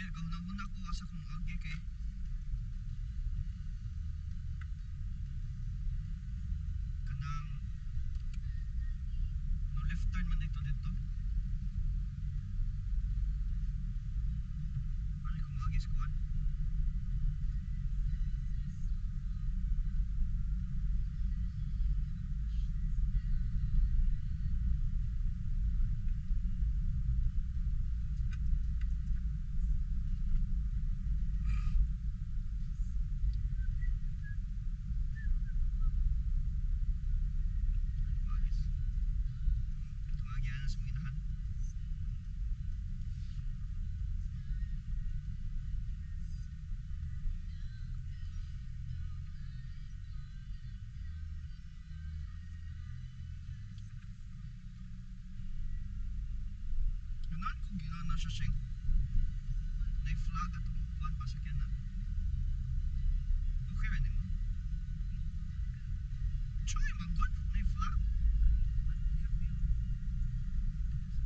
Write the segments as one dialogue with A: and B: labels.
A: Dili kahuna-huna ko asa ko moagi kay kanang no left turn man dito dito. Pare ko moagi sa kuan. Moagis. Tumagi na sa mga inahan. Ganahan ko gilana siya siyang na-flag atong kuan pa sa na. Okay ra nimo? Try man good na-flag.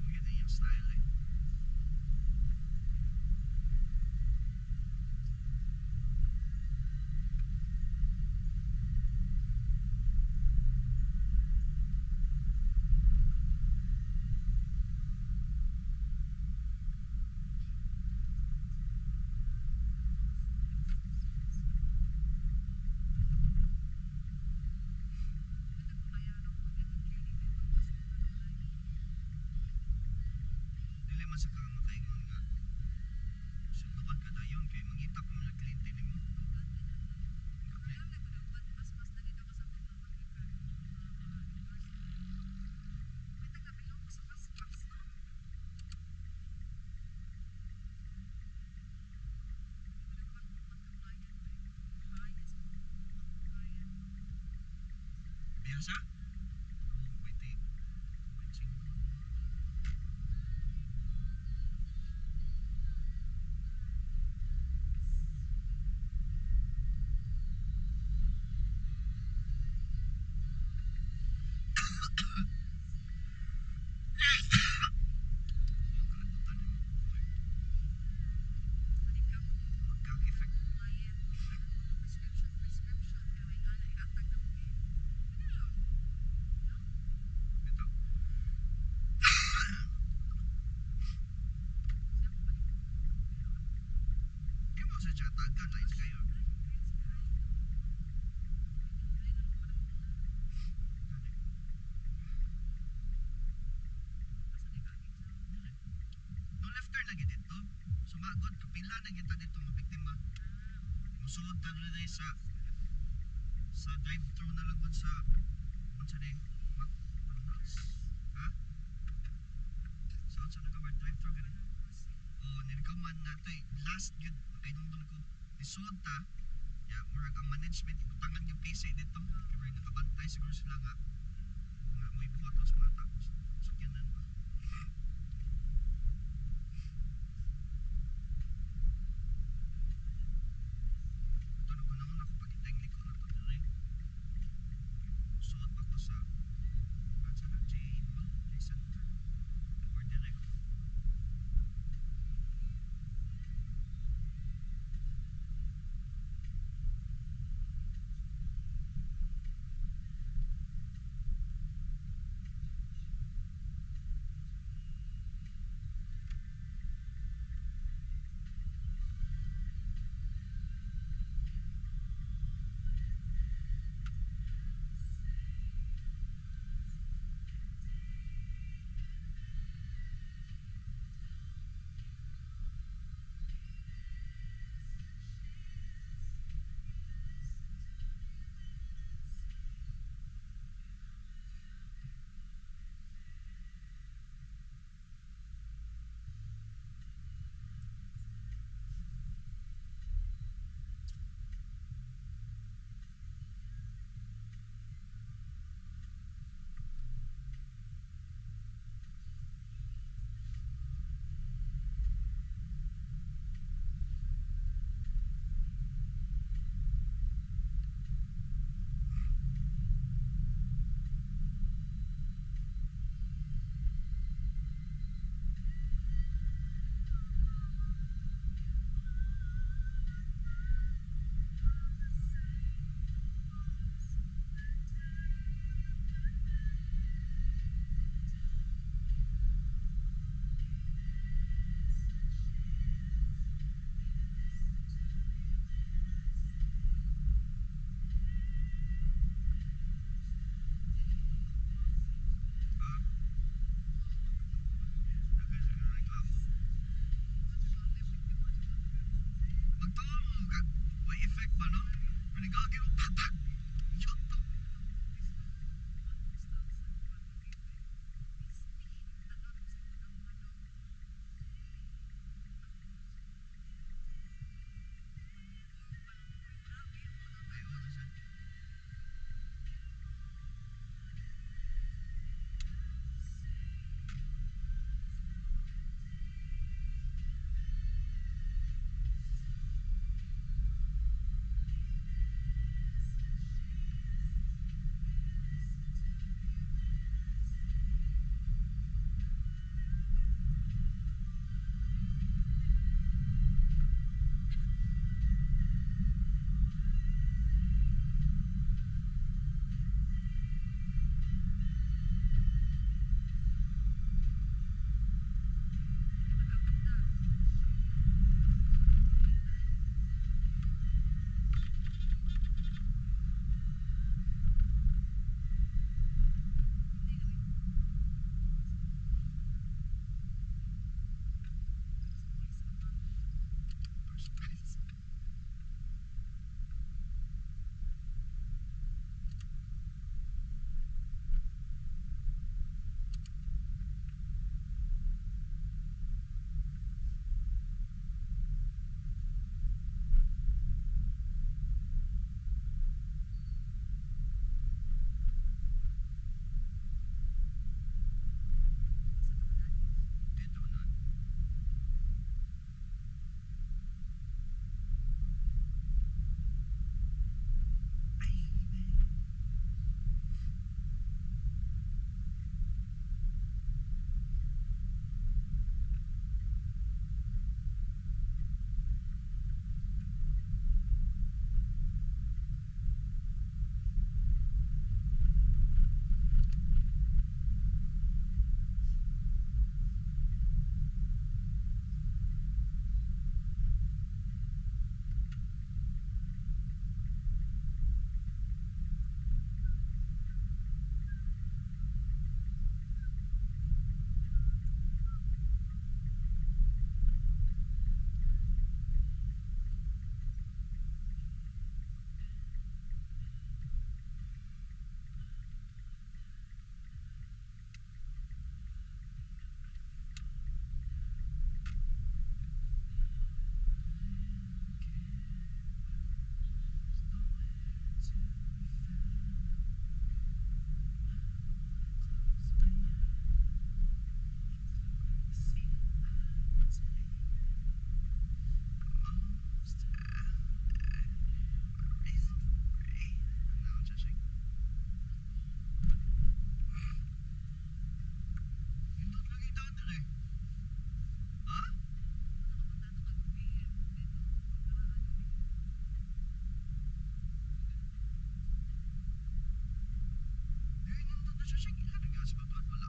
A: Mo yun ang iyang style eh. Dili man sa ka makaingon nga sundukan ka dayon kay mangita pa man ang kliyente nimo. Biyasa? Oh, 20. 25. Yung kalagutan nimo. Magkag effect. Bitaw. Di mo sa siya tagan na kayo. Gani. Dili. No left turn lagi dito. Sumagod kapila na kita dito mabiktima. Musulod ta diri sa drive-thru na lang gud sa unsa ni McDonald's. Ha? Sa unsa na ka drive-thru gani? Oh, nilikaw man natoy last gyud makainumdum ko. Nisulod ta. Ya, murag ang management ibutangan yung PC dito. Kay murag nakabantay siguro sila nga nga mo'y buhat sa mga tao sakyanan ba. Ito nagpanahon ako pagkita yung liko na to diri. Suot pa ko sa sa na J Mall, J Center. Or dire ko. Ito, kag may effect ba, no? Manigagi mo, patag! Yun to! Ay, oras yan. First prize. Dito na. Ay, Nindot lagi daan dire. Ha? Di nindot na siya siya. Ila na sa batuan wala.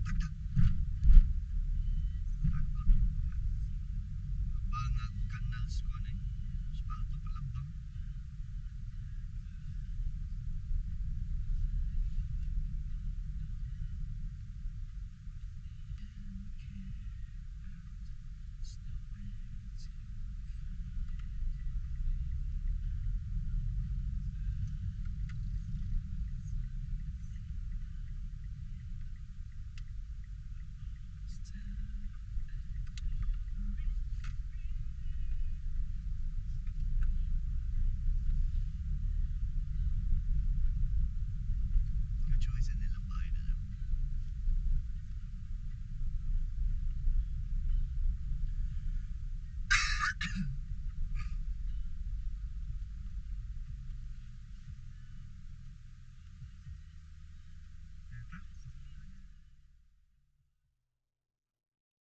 A: Tagtag. Tagtag. Bangag canals ko ano eh. Asfalto palabang. Good choice.